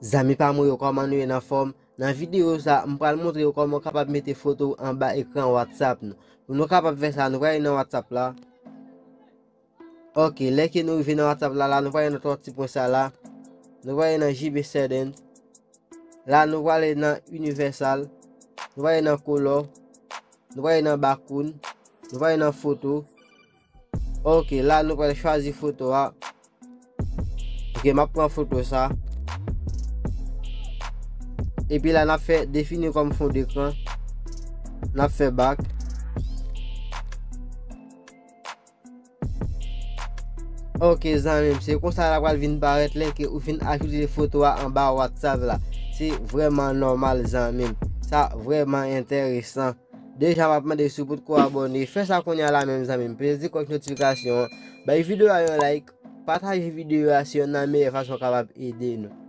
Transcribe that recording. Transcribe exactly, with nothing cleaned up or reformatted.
Zanmi pa mwen yo, kòman nou ye, nan fòm? Nan videyo sa, m pral montre w kòman w kapab mete foto w anba ekran WhatsApp nou. Pou nou kapab fè sa, nou prale nan WhatsApp la. Ok, lè ke nou rive nan WhatsApp la, la nou prale nan twa ti pwen sa la. Nou prale nan J B Settings. La nou prale nan Universal. Nou prale nan Color. Nou prale nan Background. Nou prale nan Foto. Ok, la nou prale chwazi foto a. Ok, m ap pran foto sa. Epi la n ap fè defini kòm fond d'écran. N ap fè back. Ok zanmi m, se konsa l ap pral vin parèt lè ke ou fin ajoute foto a anba WhatsApp la. Se vrèman nòmal zanmi m. Sa vrèman enteresan. Deja m ap mande si w potko abòne, fè sa kounye a la menm zanmi m. Peze klòch notifikasyon an, bay videyo a yon like, pataje videyo a, se yonn nan meyè fason w kapab ede nou.